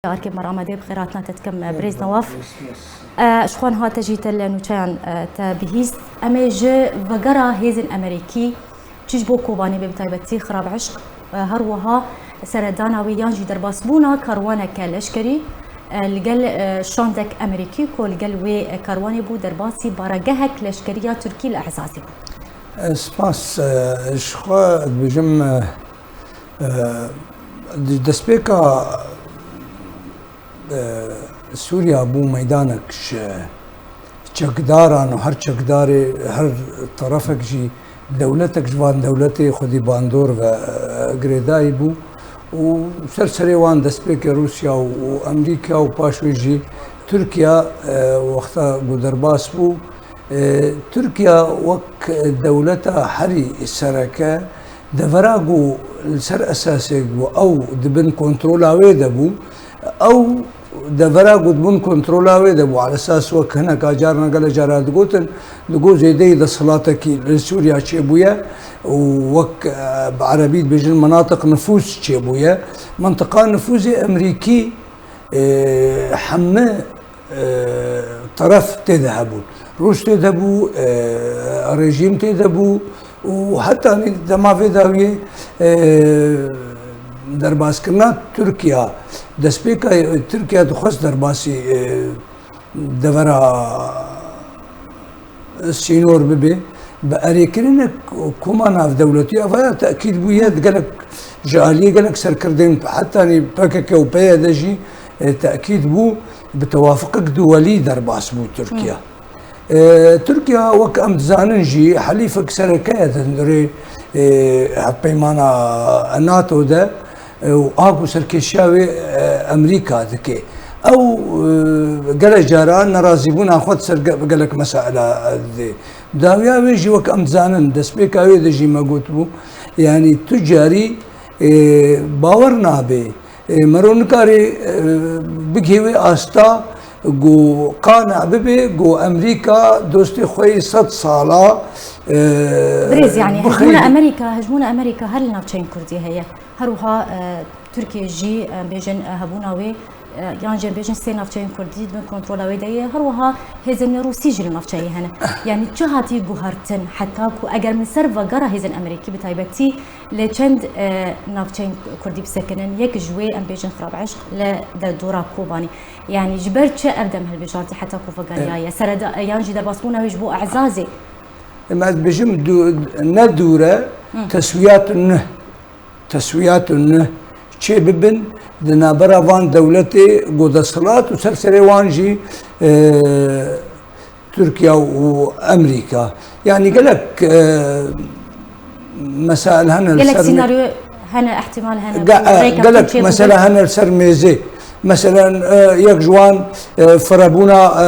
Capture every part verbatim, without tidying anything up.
Arkê me re amadê, bi xêr hatina te dikim, e, birêz Newaf. E, ji xwe niha te jî te li nûçeyan, e, te bihîst. Em ê ji vegera hêzên Amerîkî çi ji bo Kobanê be, bi taybetî Xirab Eşq, e, her wiha seredana wê yan jî derbasbûna karwaneke leşkerî, e, li gel, e, şandek Amerîkî ku li gel wê, e, karwanê bû, derbasî baragehek leşkerî ya Tirkî li Ehzazê bû. E, spas, e, ji xwe dibêjim, e, e, di destpêka, e, Sûriya bû meydanek ji çekdaran û her çekdarê, her terefek jî dewletek ji van dewletê xwedî bandor ve, e, girêdayî bû û ser serê wan destpêkê Rûsya û, û Amerîka û paş wê jî Tirkiya, e, wexta ku derbas bû, e, Tirkiya wek dewleta herî sereke devera ku li ser esasê ku ew di bin kontrola wê de bû, ew devera ku di bin kontrola wê de bû, ala esas wek hineka carna gele cara digotin, digot zêdeyî desthilatekî li Sûriya çêbûye û wek, e, bi erebî dibêjin menatiq nifûs çêbûye. Mentiqa nifûzê Amerîkî, e, heme, e, teref tê de hebûn. Rûs tê de bû, e, rejîm tê de bû û hetanî dema vê dawiyê, e, derbaskirina Tirkiya, destpêka Tirkiya dixwest derbasî, e, devera sînor bibe, bi erêkirinek koma navdewletî ava ya tekîd bûye, di gelek ji aliyê gelek serkirdên hetanî P K K û P Y D jî, e, tekîd bû, bi tewafiqek duwelî derbas bû Tirkiye. E, Tirkiye wek em dizanin jî helîfek sereke ye di hundirê, e, hevpeymana nato de. E, û a ku serkêşiya wê, e, Amerîka dike. Ew, e, gelek caran nerazîbûna xwe di ser ge-, gelek mesaila, e, didê. Dawiya wê jî wek em dizanin, destpêka wê de jî me gotibû, yanî tu carî, e, bawer nabe. E, mero nikare, e, bigihê wê asta ku qane bibe ku Amerîka dostê xwe yê sed sala, e, Birêz, yanî bixeyde. Hejmûna Amerîka, hejmûna Amerîka her li navçeyên Kurdî heye. Her wiha, e, Tirkiye jî, e, bêjin, e, hebûna wê, e, yan jî em bêjin sê navçeyên Kurdî di bin kontrola wê de ye. Her wiha hêzên Rûsî jî li navçeyê hene. Yanî çi hatiye guhertin heta ku eger min ser vegera hêzên Amerîkî bi taybetî li çend, e, navçeyên Kurdî bisekinin, yek ji wê em bêjin Xirab Eşq li derdora Kobanê. Yanî ji ber çi ev dem hilbijartî heta ku vegeriyaye? E. Sereda-, yan jî derbasbûna wê ji bo Ehzazê? Em ez dibêjim du-, ne dûr e, Hı. teswiyat nih. Teswiyat û nih çê bibin di navbera van dewletê ku desthilat û ser serê wan jî, e, Tirkiye û Amerîka. Yanî gelek, e, mesail hene li Gelek ser me-, senaryo hene, ihtimal hene, ge-, e, rêka gelek çê bû mesele bû. Hene li ser mêzê. Meselen, e, yek ji wan, e, firebûna, e,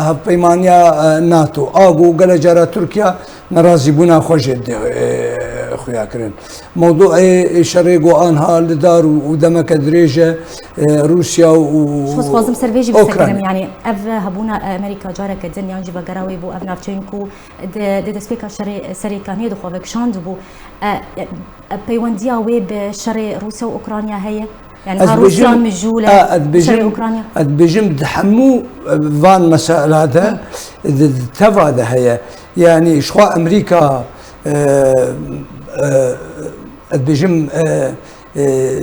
hevpeymaniya, e, nato. A ku gelek cara Tirkiye nerazîbûna xwe jê dide, e, xuya kirin. Mewdûê şerê ku anha li dar û, û demeke dirêj e, e, Rûsya û Ukrayna. Ji xwe dixwazim ser vê jî bisekinin, yanî ev hebûna Amerîka careke din yan jî vegera wê bû ev navçeyên ku di, di destpêka şerê Serêkaniyê de xwe vekişandibû. E, e, peywendiya wê bi şerê Rûsya û Ukrayna heye? Yanî ha Rûsya mijûl e şerê Ukrayna? Ez dibêjim, ez dibêjim di hemû, e, van mesaila de, Hı. di, di teva de heye. Yanî ji xwe Amerîka, e, e, ez dibêjim, e, e,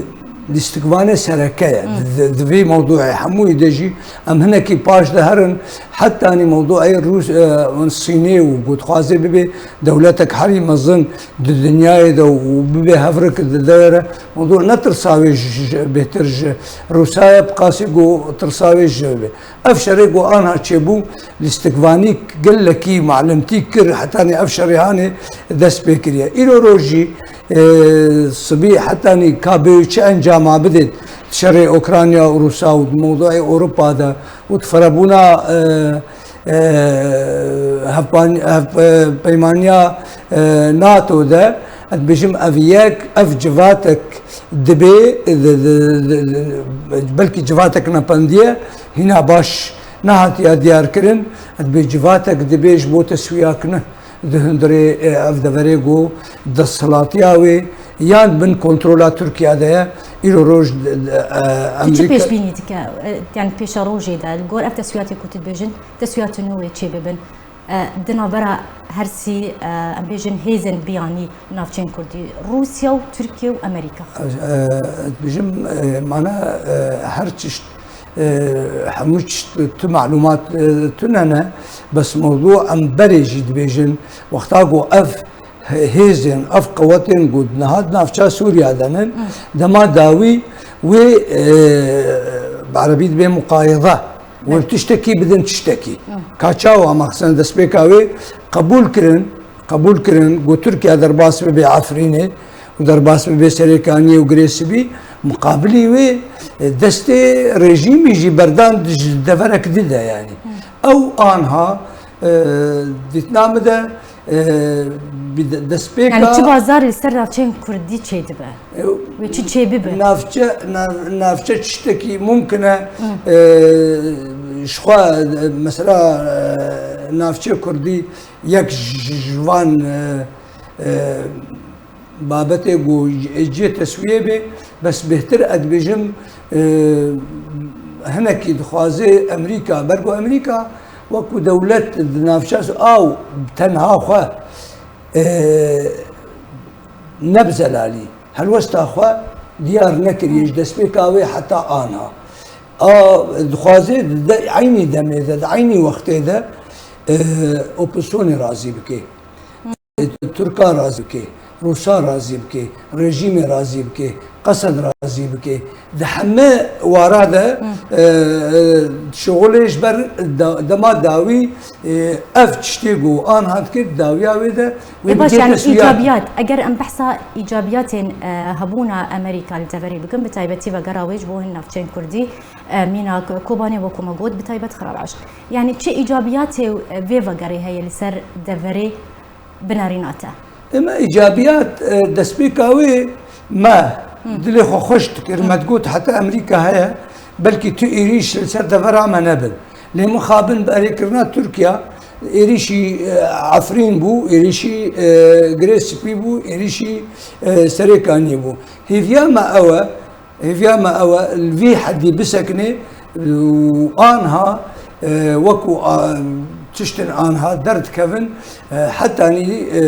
lîstikvanê sereke ye. Hı. Di, di, di vî mewdûê hemûyî de jî em hinekî paş de herin. Hetanî mewdûê Rûs, e, Sînê û ku dixwaze bibe dewletek herî mezin di dinyayê de û bibe hevrik di devê re. Mewdû ne tirsa wê ji, ji, bêhtir ji Rûsa ye, bi qasî ku tirsa wê ji wê. Ev şerê ku anha çêbû, lîstikvanî gelekî malimtî kir, hetanî ev şerê hanê dest pê kiriye. Îro roj jî, e, sibî hetanî ka bê çi encama bidê şerê Ukrayna û Rûsa û di mewdûê Ewropa de û di firebûna, e, e, hevpan-, hev-, e, peymaniya, e, nato de, ez dibêjim ev yek, ev civatek dibê, di, di, di, di, belkî civatek nependiye, hîna baş nehatiye diyarkirin, ez dibê civatek dibê ji bo teswiyakirine di hundirê, e, ev deverê ku desthilatiya wê yan bin kontrola Tirkiye de ye, Îro roj, e, e, Tu çi Amerîka pêşbînî dike? E, Yani pêşerojê de li gor ev teswiyatê ku tu dibêjin, teswiyatê nû wê çêbibin. E, Di navbera her sî, e, em bêjin hêzên biyanî navçeyên Kurdî, Rûsya û Tirkiye û Amerîka. E, dibêjim, e, mana, e, her çişt, e, hemû çişt tu malûmat, e, tune ne, bes mewdû em berê jî dibêjin, wexta ku ev hêzên, ev qewetên ku niha di navça Sûriya de ne, dema dawî wê, e, bi erebî dibê muqayede, wê tiştekî bidin tiştekî. Ka çawa mexsen destpêka wê qebûl kirin, qebûl kirin ku Tirkiye derbas bibe Efrînê û derbas bibe Serêkaniyê û Girê Sibî, muqabilî wê, e, destê rejîmî jî berdan di ji deverek dide yanî. Ew anha, e, dîtina min de, e, bi de-, destpêka Yani çi bazar li ser navçeyên Kurdî çêdibe? Wê çi çêbibe? Navçe, nav-, navçe tiştekî mumkin e, e, ji xwe, e, mesela, e, navçe Kurdî yek ji, ji van, e, e, babetê ku cê teswiyê bê, bes bêhtir ez dibêjim, e, hinekî dixwaze Amerîka, ber ku Amerîka wekû dewlet di navça aw tenha xwe, e, ne bi zelalî, helwesta xwe diyar nekiriye ji destpêka wê heta anha. A, dixwaze di de-, eynî demê de, di eynî wextê de, e, opozîsyonê razî bike. Tirka razî bike, Rûsa razî bike, rejîmê razî bike, Qesed razî bike. Di heme wara de, e, e, şixulê ji ber da-, dema dawî, e, ev tiştê ku anha dikir, dawiya wê de wê Ê baş, bicê yani teswiyat. Îcabiyat, eger em behsa îcabiyatên, e, hebûna Amerîka li deverê bikin, bi taybetî vegera wê ji bo hin navçeyên Kurdî, e, mîna Kobanê wekû me got, bi taybet Xirabaj. Yani çi îcabiyatê, e, vê vegerê heye li ser deverê binarîna te? Ema îcabiyat, e, destpêka wê me dilê xwe xweş dikir, me digot heta Amerîka heye, belkî tu êrîş li ser devera me nebin. Lê mixabin bi erêkirina Tirkiye, êrîşî, e, Efrîn bû, êrîşî, e, Girê Spî bû, êrîşî, e, Serêkaniyê bû. Hêviya me ew e, Hêviya me ew e, li vî hedî bisekinê û anha, e, wekû a, tiştên anha derdikevin, e, hetanî, e,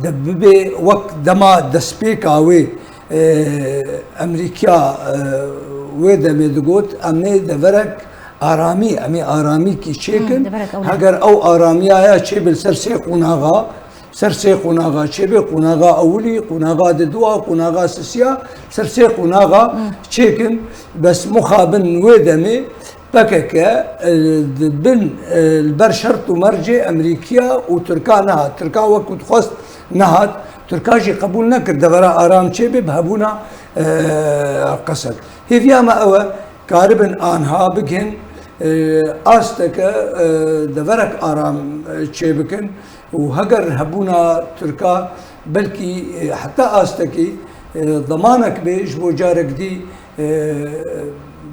de bibe wek dema destpêka wê, e, Emerîkiya, e, wê demê digot, em ê deverek aramî, em ê aramîkî çêkin. Hmm, deverek ewle. Heger ew aramiya ya çêbe li ser sê qonaxa, Ser sê qonaxa çêbe, qonaxa ewilî, qonaxa diduwa, qonaxa sisiya, ser sê qonaxa çêkin, bes mixabin wê demê P K K, e, di bin, e, li ber şert û mercê Emerîkiya û Tirka nehat. Tirka wekû dixwest nehat. Tirka jî qebûl nekir devera aram çêbe bi hebûna, e, Qesed. Hêviya me ew e, karibin anha bigihên, e, asteke, e, deverek aram, e, çêbikin. û heger hebûna Tirka belkî, e, heta astekî, e, demanek bê ji bo carek dî, e,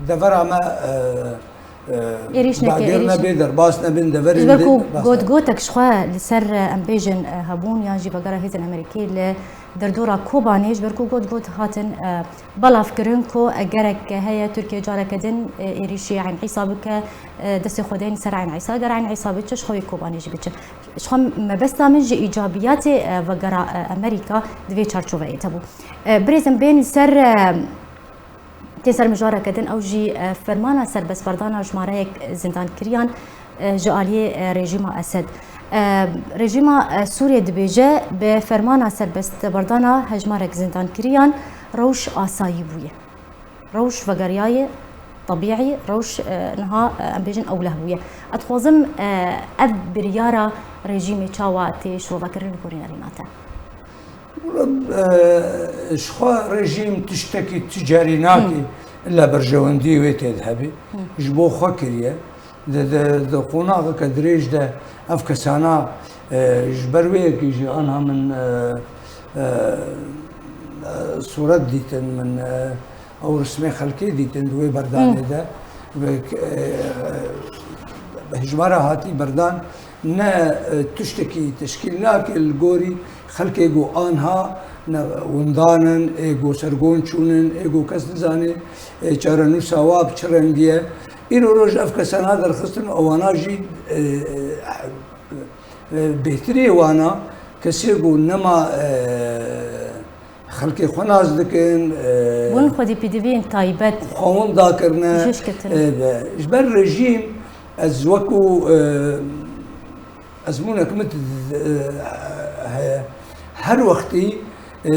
devera me, e, e, Êrîş neke, dagir êrîş nebe, derbas nebin, deverên Ji ber din ku bas got nebe. Gotek ji xwe li ser, e, em bêjin, e, hebûn yan jî vegera hêzên Amerîkî li derdora Kobanê, ji ber ku got got hatin, e, belav kirin ku, e, gerek heye Tirkiye careke din, e, êrîşî Eyn Îsa bike, e, destê xwe deyne ser Eyn Îsa, ger Eyn Îsa biçe, ji xwe wê Kobanê jî biçe. Ji xwe mebesta min ji îcabiyatê, e, vegera, e, Amerîka di vê çarçoveyê de bû. E, birêz em bên ser, e, tê ser mijareke din, ew jî, e, fermana serbestberdana jimareyek zindankiriyan, e, ji aliyê, e, rejîma Esed. E, rejîma, e, Sûriyê dibêje, bi fermana serbestberdana hejmarek zindankiriyan rewş asayî bûye. Rewş vegeriyaye tebîî, rewş, e, niha, e, em bêjin ewleh bûye. Ez dixwazim, e, ev biryara rejîmê çawa tê şirovekirin li gorî nerîna te? Wala, e, ji xwe rejîm tiştekî tu carî nakî, illa berjewendiyê wê tê de hebe. Ji bo xwe kiriye. Di, di, di qonaxeke dirêj de ev kesana, e, ji ber wê yekê jî anha min, e, e, e, sûret dîtin, min, e, ew rismê xelkê dîtin di wê berdanê de. Ve, e, hejmara hatî berdan ne, e, tiştekî teşkîl nake li gorî xelkê ku anha Ne, windan in, ê ku sergon çûn in, ê ku kes nizane, ê, çarenûsa wa bi çi rengî ye. Îro roj ev kesana derxistin û ewana jî, e, e, bêhtirê wana kesê ku nema, e, xelkê xwe nas dikin, e, Hûn xwedî pêdiviyên taybet xwe winda kirine. Ji ji ber rejîm ez wekû, e, ezmûnek min heye. Her wextî, e,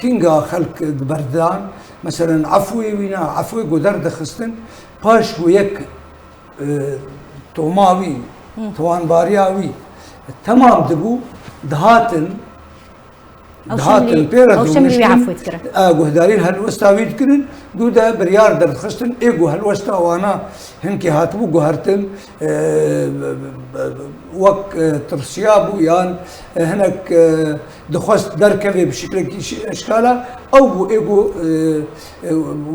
kînga xelk di berdan, meselen, efûyê wî na, efûyê ku derdixistin, paş ku yek, e, toma wî, towanbariya wî temam dibû, dihatin, Ew dihatin şemlî, pê re ew şemlî wî dûniştin, efû dikirin. E, guhdarî helwesta wî dikirin, dû de biryar derdixistin, ê ku helwesta wana hinkê hatibû guhertin, e, wek, e, tirsiya bû yan, e, hinek, e, dixwest derkeve bi şiklekî şi-, eşkala, ew bû ê ku, e, e,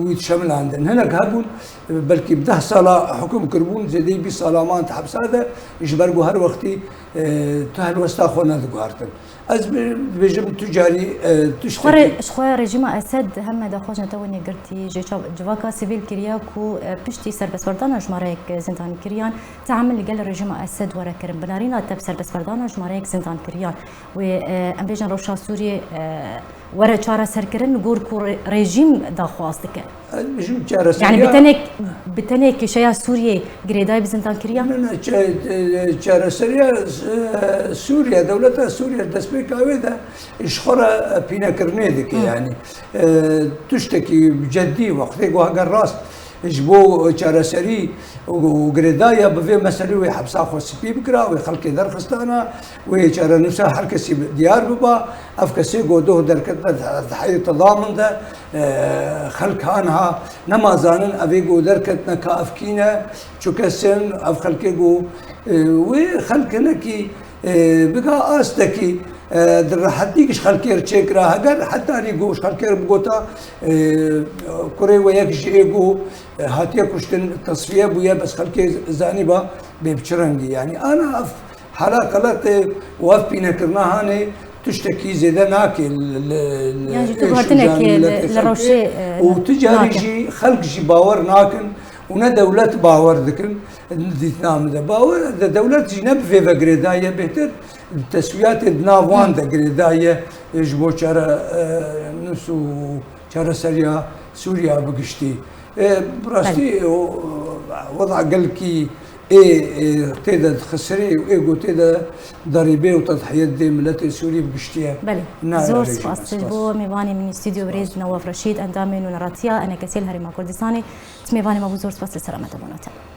wî dişemilandin. Hinek hebûn, e, belkî bi deh sala hukum kiribûn, zêdeyî bîst sala man di hepsa de, ji ber ku her wextî, e, tu helwesta xwe nediguhertin. Ez bi-, dibêjim tu carî, e, Ji xwe tiştekî re-, ji xwe rejîma Esed heme daxwazine te wene girtî, ji çav-, civaka sivîl kiriye ku, e, piştî serbestberdana jimareyek zindankiriyan, teamil li gel rejîma Esed were kirin. Binarîna te bi serbestberdana jimareyek zindankiriyan wê, e, em bêjin rewşa Sûriyê, e, were çareserkirin, li gor ku re-, rejîm daxwaz dike. Ez dibêjim çareseriya Yani bi tenê, bi tenê kêşeya Sûriyê girêdayî bi zindankiriyan? Ne, ne, çe-, e, çareseriya, e, Sûriye, dewleta Sûriye destpêka wê de ji xwe re pînekirinê dike. Hı. Yani, e, tiştekî cedî wextê ku heger rast ji bo çareserî û, û girêdaya bi vê meselê wê hepsa xwe spî bikira, wê xelkê derxistana, wê çarenûsa her kesî bi-, diyar biba, ev kesê ku doh derketine di, di heyê tedamûn de, e, xelk aniha nema zanin evê ku derketine ka ev kî ne, çi kes in, ev xelkê ku, e, wê xelk hinekî, e, bika astekî, e, di rehetî ji xelkê re çêkira heger, hetanî ku ji xelkê re bigota, e, kurê we yek ji ê ku, e, hatiye kuştin, tesfiye bûye, bes xelkê zanîba bê bi çi rengî. Yani ana ev hala qeletê û ev pînekirina hanê tiştekî zêde nake li, li, li Yan jî tu êş û guhertinekê canê li, miletê li xelkê rewşê, e, û tu carî nake. Jî xelk jî bawer nakin û ne dewlet bawer dikin. Dîtina min de bawer de dewlet jî ne bi vê ve girêdaye, bêhtir di teswiyatê di nav wan de girêdaye, e, ji bo çare, e, nus û çareseriya Sûriya bi giştî. E, bi rastî Belê. o, weda gelkî ê, ê tê de dixisirê û ê ku tê de derîbê û tedhiyet dê miletê Sûrî bi giştî ye. Belê. Nayê Zor rejîm spas. Spas. Ji bo mêvanê min stûdyo birêz Spas. Newaf Reşîd, endamê nûneratiya Enekesê li Herêma Kurdistanê. Mêvanê me bû, zor spas, li selamete bona te.